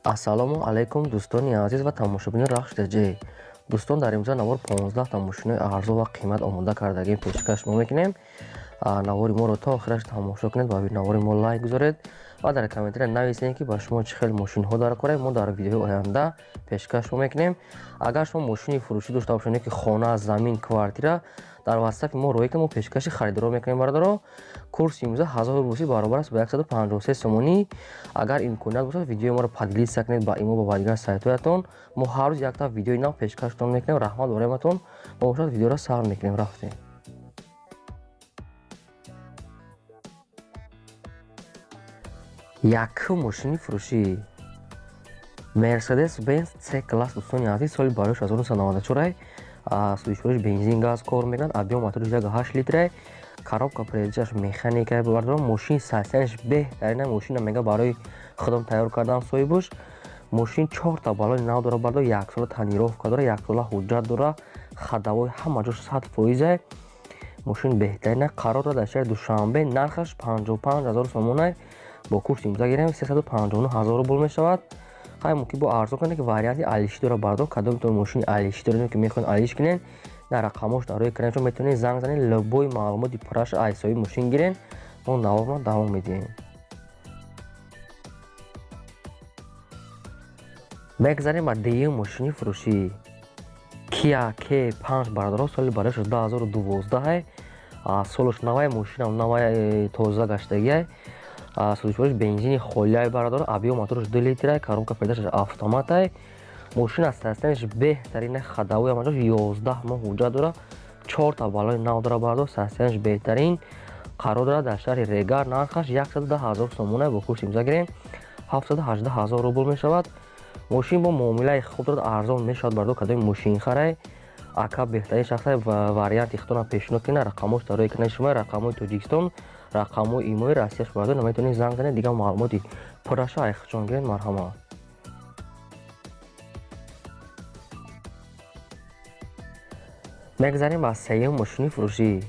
Ассалому алайкум, дӯстони азиз ва тамошобинони Рахш ТЖ. Дӯстон, дар имрӯза навор 15 та мошинои арзон ва қимат омода кардагим пешкаш мо мекунем. Навори моро то охираш тамошо кунед ва навори мо лайк гузоред ва дар комментария нависед, ки ба шумо чӣ хел мошинҳо дар кора, мо дар видеои оянда пешкаш мо мекунем. Агар шумо мошини фурӯшӣ дошта бошед, ки хона, замин, квартира, дар ватсапи мо роҳӣ ки мо пешкаши харидоро мекунем. Бародаро, курси имрӯза 1000 русӣ баробар аст ба 153 сомонӣ. Агар имконият бошад, видеои моро поделиться кунед ба имо ва ба дигар сайтҳоятон. Мо ҳар рӯз якта видеои нав пешкаштон мекунем. Раҳмат бароятон. Мо бошад видеоро сар мекунем. Рафтем. Якум мошини фурӯшӣ Mercedes Benz C класс, дӯстони азиз, соли барои 1994, сӯзишвориш бензин, газ кор мекунад, объем моториш 1,8 литра, коробка передач механика. Бардорам, мошин состояние ш беҳтарина. Мошина мега барои худам тайёр кардам соҳибуш. Мошин чорта балони нав дора, бардор, яксола тонировка дора, яксола ҳуҷҷат дора, ходовой ҳама ҷош 100%. Мошин беҳтарина, қарор дорад дар шаҳри Душанбе, нархаш 55 000 сомона, бо курси имза гирем 359 ҳазор рубл мешавад. Хай, мумкин бо арзон кунед, ки варианти алишӣ дора. Бардор, кадомтон мошини алишӣ доред, ки мехоҳед алиш кунед, дар рақамош дар рӯи экран шумо метавонед занг занед, любой маълумоти пурраша аз ҳисоби мошин гирен. Мо наворро давом медиҳем. Мегзарем ба дуюм мошини фурӯшӣ Kia K5. Бародаро, соли барои 2012, солаш навай, мошинам навай, тоза гаштагиай, сӯзишвориш бензини холиай. Бародаро, объем мотораш 2 литрай, коробка передач аш автоматай. Мошин аз состояние ш беҳтарина, ходовой ҳамаҷош, 11 моҳ ҳуҷҷат дора, чорта балони нав дора. Бародаро, состояние ш беҳтарин, қарор дорад дар шаҳри Регар, нархаш 110 ҳазор сомона, бо курси имза гирем 718 ҳазор рубл мешавад. Мошин бо муомилаи хуб дорад, арзон мешавад. Бародаро, кадоми мошинхарай, ака беҳтарин шахса, варианти худтона пешниҳод кунед. Рақамош дар рӯи экрани шумо, рақамҳои Тоҷикистон, рақамҳои имои Россияш. Бародаро, наметавонед занг занед, дигар маълумоти пурраша айхчон гиред. Марҳамат. Мегзарем ба сеюм мошини фурӯшӣ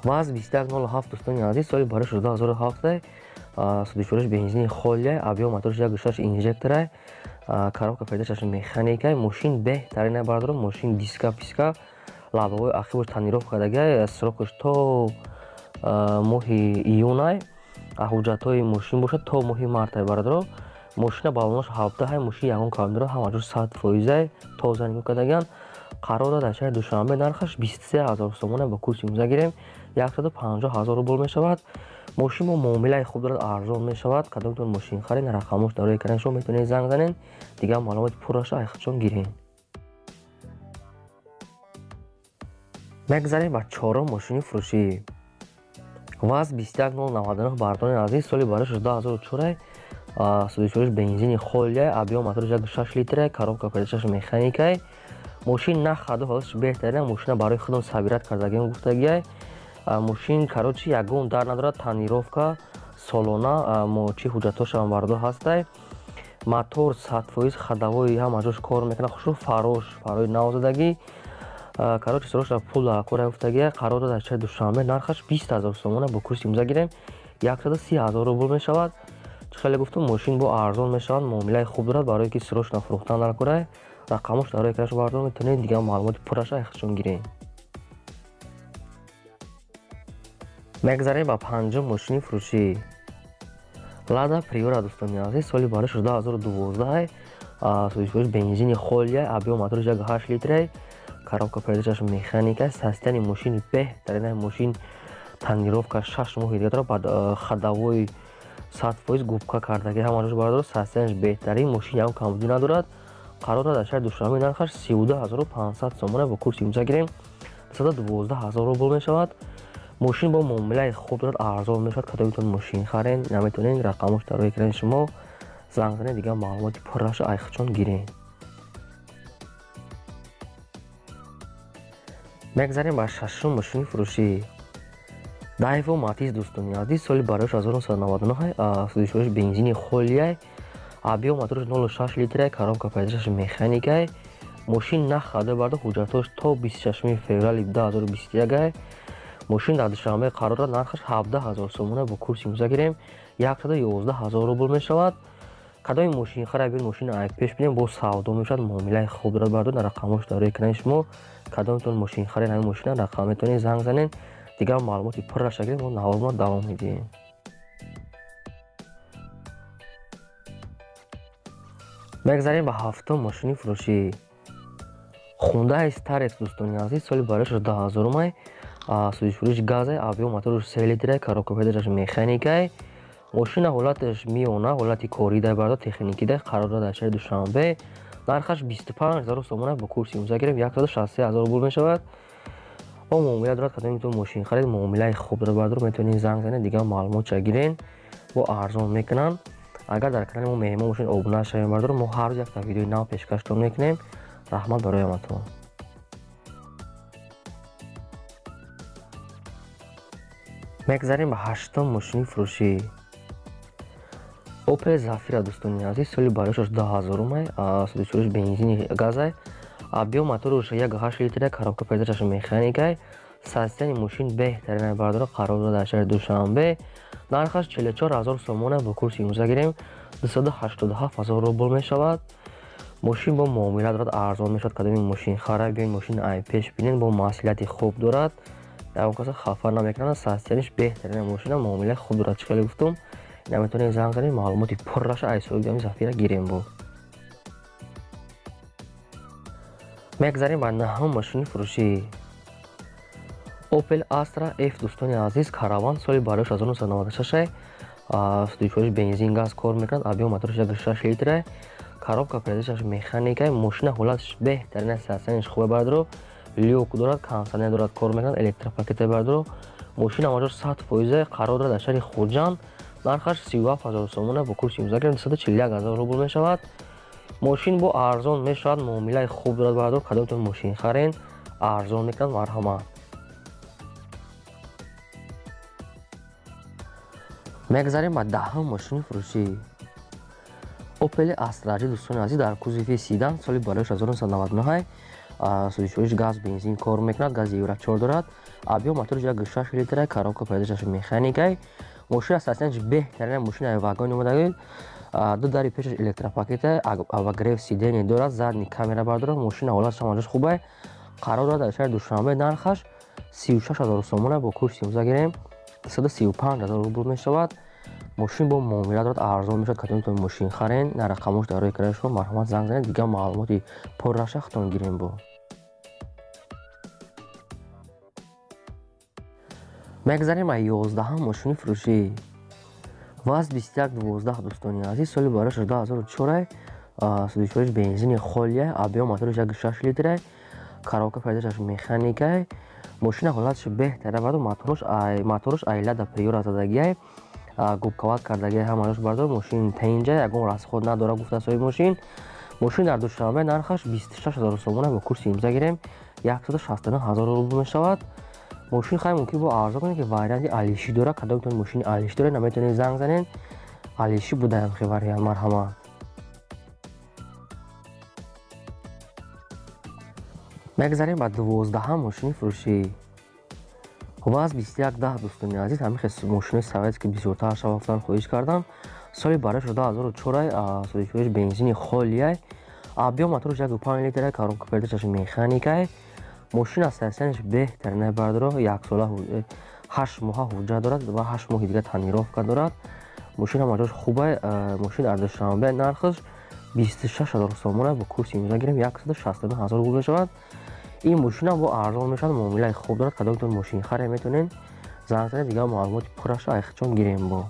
ВАЗ 2107. Дӯстони азиз, соли барои 2007, сӯзишвориш бензини холия, объем мотораш 1,6 инжекторай, коробка передач аш механикай. Мошин беҳтарина, бародаро, мошин диска писка, лабаҳои ақибош тонировка кардагиай, срок аш то моҳи июнай, ҳуҷҷатҳои мошин бошад то моҳи мартай. Бародаро, мошина балонаш 17-ҳай, мошин ягон кам дора, ҳама ҷош 100%, тоза нигоҳ кардагиан. Қарор дорад дар шаҳри Душанбе, нархаш 23 000 сомона, ба курси имза гирем 150 000 рубл мешавад. Мошин бо муомилаи хуб дорад, арзон мешавад. Кадомтон мошин харед, рақамош дар рӯи экрани шумо, метавонед занг занед, дигар маълумоти пурраша айхчон гиред. Мегзарем ба чорум мошини фурӯшӣ ВАЗ 21099. Бардорони азиз, соли барои 2004, сӯзишвориш бензини холия, объем мотораш 1,6 литра, коробка передач аш механикай. Мошин на хаду ҳолаташ беҳтарина. Мошина барои худам собирать кардагиам гуфтагиай. Мошин, короче, ягон дар надорад, тонировка солона, чӣ ҳуҷҷатҳошам, бардор, ҳастай. Мотор 100%, ходовой ҳама ҷош кор мекунад хушрӯ, фарош фарои навзадагӣ. Короче, сроша пул дар кора гуфтагиай. Қарор дорад дар шаҳри Душанбе, нархаш 20 000 сомона, бо курси имза гирем 130 000 рубл мешавад. Чӣ хеле гуфтум, мошин бо арзон мешавад, муомилаи хуб дорад, барое ки срочно фурӯхтан дар корай. Рақамош дар рӯи экран бардор, метавонед дигар маълумоти пурраша айхчон гиред. Мегзарем ба панҷум мошини фурӯшӣ Лада Приора. Дӯстони азиз, соли барои 2012, сӯзишвориш бензини холия, объем мотораш 1,8 литрай, коробка передач аш механика. Состояние мошини беҳтарина. Мошин тонировка 6 моҳи дига дорад, баъд ходовой 100%, губка кардаги ҳама ҷош. Бардор, состояние ш беҳтарин, мошин ягон камбудӣ надорад. Қарор дорад дар шаҳри Душанбе, нархаш 32 500 сомона, бо курси имза гирем 112 000 рубл мешавад. Мошин бо муомилаи хуб дорад, арзон мешавад. Кадомитон мошин харен, наметавонед, рақамош дар рӯи экрани шумо, занг занед, дигар маълумоти пурраша айхчон гиред. Мегзарем ба шашум мошини фурӯшӣ Дайво Матиз. Дӯстони азиз, соли барои 1999, сӯзишвориш бензини холияй, объем мотораш 0,6 литрай, коробка передач аш механикай. Мошин на хаде, бардо, ҳуҷҷатҳош то 26 феврали 2021. Мошин дар Душанбе қарор дорад, нархаш 17 000 сомона, бо курси имза гирем 111 000 рубл мешавад. Кадоми мошинхара биёд мошина ай пеш бинем, бо савдо мешавад, муомилаи хуб дорад бародар. Рақамҳош дар рӯи экрани шумо. Кадомтон мошинхаред ҳамин мошина рақам метавонед занг занед. Дигар маълумоти пурраша гирем, мо наворро давом медиҳем. Мегзарем ба ҳафтум мошини фурӯшӣ. Хундаи Старекс дӯстони азиз, соли барояш 2000-умай, сӯзишфурӯш газай, объём мотораш 3 литрай, коробка передачаш механикай. Мошина ҳолаташ миёна, ҳолати коридай бародар, техникидай, қарор дорад дар шаҳри Душанбе. Нархаш 25 000 сомона, бо курси имрӯза гирем 163 000 рубл мешавад. Бо муомила дорад, кадоми ту мошин харид, муомилаи хуб дорад бародар, метавонед занг занед, дигар маълумотша гирен, бо арзон мекунанд. Агар дар канали мо меҳмон бошед, обуна шавед бародар, мо ҳар рӯз якта видеои нав пешкаштон мекунем. Раҳмат барои ҳаматон. Мегзарем ба ҳаштум мошини фурӯшӣ. Opel Zafira дӯстони азиз, соли барояш 2000-умай, сӯзишфурӯш бензини газай, объём мотораш 1,8 литрай, коробка передачаш механикай. Состояние мошин беҳтаринай бародар, қарор дорад дар шаҳри Душанбе. Нархаш 44 000 сомона, бо курси имрӯза гирем 287 000 рубл мешавад. Мошин бо муомила дорад, арзон мешавад. Кадоми мошинхара биёед мошин ай пеш бинед, бо маслиҳати хуб дорад, ягон каса хафа намекунад. Состоянияш беҳтарина, мошина муомилаи хуб дорад. Чӣ хеле гуфтум, наметавонед занг занед, маълумоти пурраша ай соҳиби ҳамин Зафира гирем. Бо мегзарем ба наҳум мошини фурӯшӣ. Opel Astra F дӯстони азиз, караван, соли барояш 1996, сӯзишфурӯш бензин газ кор мекунад, объём мотораш 1,6 литрай, коробка передачаш механикай. Мошина ҳолаташ беҳтарин аст, состоянияш хубе бародаро, люк дорад, кондитсионер дорад, кор мекунад, электропакете бародаро. Мошина маҷош 100%, қарор дорад дар шаҳри Хуҷанд. Нархаш 37 000 сомона, бо курси имрӯза гирем 241 000 рубл мешавад. Мошин бо арзон мешавад, муомилаи хуб дорад бародаро. Кадомтон мошин харен, арзон мекунад, марҳамат. Мегзарем ба даҳум мошини фурӯшӣ. Opel Astra G дӯстони азиз, дар кузови седан, соли барояш 1999, сӯзишфурӯш газ бензин кор мекунад, гази Евро 4 дорад, объём мотораш 1,6 литрай, коробка передачаш механикай. Мошина состоянияш беҳтарина, мошина вагон омадагӣ, ду дари пешаш электропакета, обогрев сиденье дорад, задний камера бардорад. Мошина ҳолаташ ҳамаҷош хубай, қарор дорад дар шаҳри Душанбе. Нархаш 36 000 сомона, бо курси имрӯза гирем 135 000 рубл мешавад. Мошин бо муомила дорад, арзон мешавад. Кадомитон мошин харен, на рақамҳош дар рӯи экрани шумо, марҳамат занг занед, дигар маълумоти пурраша худтон гирем. Бо мегзарем ба 11-ум мошини фурӯшӣ. ВАЗ 2112 дӯстони азиз, соли барояш 2004, сӯзишфурӯш бензини холия, объём мотораш 1,6 литрай, коробка передачаш механикай. Мошина ҳолаташ беҳтара бародар, мотораш ай Лада Приора задагиай, губкават кардагиай ҳамаҷош бародар. Мошин тенҷа, ягон расход надорад, гуфта соҳиби мошин. Мошин дар Душанбе, нархаш 26 000 сомона, бо курси имрӯза гирем 169 000 рубл мешавад. Мошин хай мумкин бо арзон кунед, ки варианти алиши дорад. Кадомтон мошини алиши доред, наметавонед занг занед, алиши будаям хе вариант, марҳамат. Мегзарем ба 12-ҳам мошини фурӯшӣ. ВАЗ 2110 дӯстони азиз, ҳамин хел мошинои советский бисёртар шавафтан хоҳиш кардам. Соли барояш 2004, сӯзишфурӯш бензини холияй, объём мотораш 1,5 литрай, коробка передачаш механикай. Мошина состоянияш беҳтаринай бародаро, яксола 8 моҳа ҳуҷҷат дорад ва 8 моҳи дига тонировка дорад. Мошин ҳамаҷош хубай, мошин дар Душанбе, нархаш 26 000 сомона, бо курси имрӯза гирем 169 000 рубл мешавад. Ин мошинам бо арзон мешавад, муомилаи хуб дорад. Кадомтон мошин харе, метавонед занг занед, дигар маълумоти пурраша айхчон гирем. Бо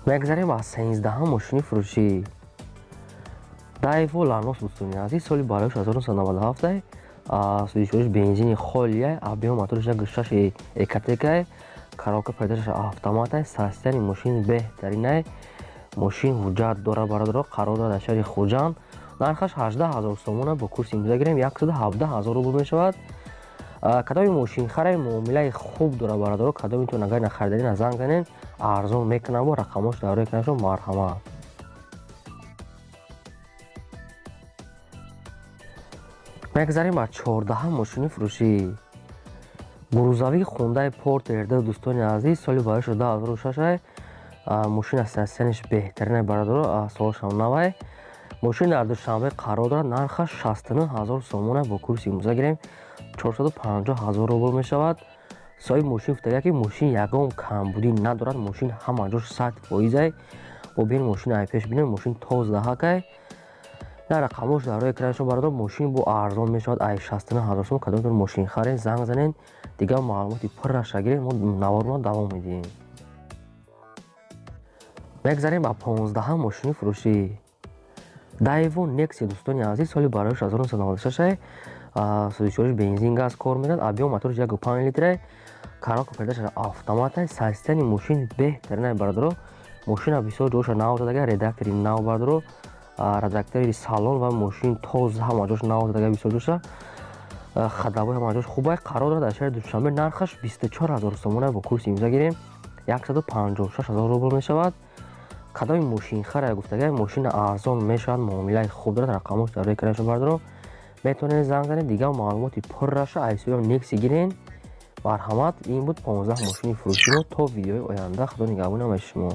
мегзарем ба 13-ҳам мошини фурӯшӣ. Daewoo Lanos дӯстони азиз, соли барояш 1997, сӯзишфурӯш бензини холияй, объём мотораш 1,6 Ecotec, коробка передачаш автоматай. Состояние мошин беҳтаринай, мошин ҳуҷҷат дорад бародаро, қарор дорад дар шаҳри Хуҷанд. Нархаш 18 000 сомона, бо курси имрӯза гирем 117 000 рубл мешавад. Кадоми мошинхаре, муомилаи хуб дорад бародаро, кадомитон агар нахариданӣ, занг занед, арзон мекунам, бо рақамҳош дар рӯи экрани шумо, марҳамат. Мегзарем ба 14-ҳам мошини фурӯшӣ. Грузовик Хундай Портер 2, дӯстони азиз, соли барои 2006. Мошина состояние ш беҳтарина, бародаро, солашам навай. Мошин дар Душанбе қарор дорад, нархаш 69 ҳазор сомона, бо курси имрӯза гирем, 450 ҳазор рубл мешавад. Соҳиби мошин гуфтага, ки мошин ягон камбудӣ надорад, мошин ҳама ҷош 100 фоизай. Бо бин, мошин ай пеш бинем, мошин тоздаҳакай. На, рақамош дар рӯи экрани шумо, бародар. Мошин бо арзон мешавад ай 69 ҳазор сом. Кадомтон мошин харед, занг занед, дигар маълумоти пурраша гиред. Мо наворро давом медиҳем. Мегзарем ба 15-ҳам мошини фурӯшӣ. Дайву Некси, дӯстони азиз, соли барои 1996, сӯзишвориш бензин, газ кор мекунад, объём моторш 1,5 литре, коробка передач автоматай. Состояние мошин беҳтаринай, бародаро. Мошина бисёр ҷоша нав задага, радиатори нав, бародаро, радиатори салон ва мошин тоза, ҳама ҷош нав задага, бисёр ҷоша ходовой, ҳама ҷош хубай. Қарор дорад дар шаҳри Душанбе, нархаш 24 ҳазор сомона, бо курси имрӯза гирем, 156 ҳазор рубл мешавад. Кадоми мошинхара гуфтага, мошина арзон мешавад, муомилаи хуб дорад. Рақамош дар рӯи экрани шумо, бародаро, метавонед занг занед, дигар маълумоти пурраша айсоям Некси гирен. Марҳамат. Ин буд 15 мошини фурӯширо. То видеои оянда, худо нигаҳбони ҳамаи шумо.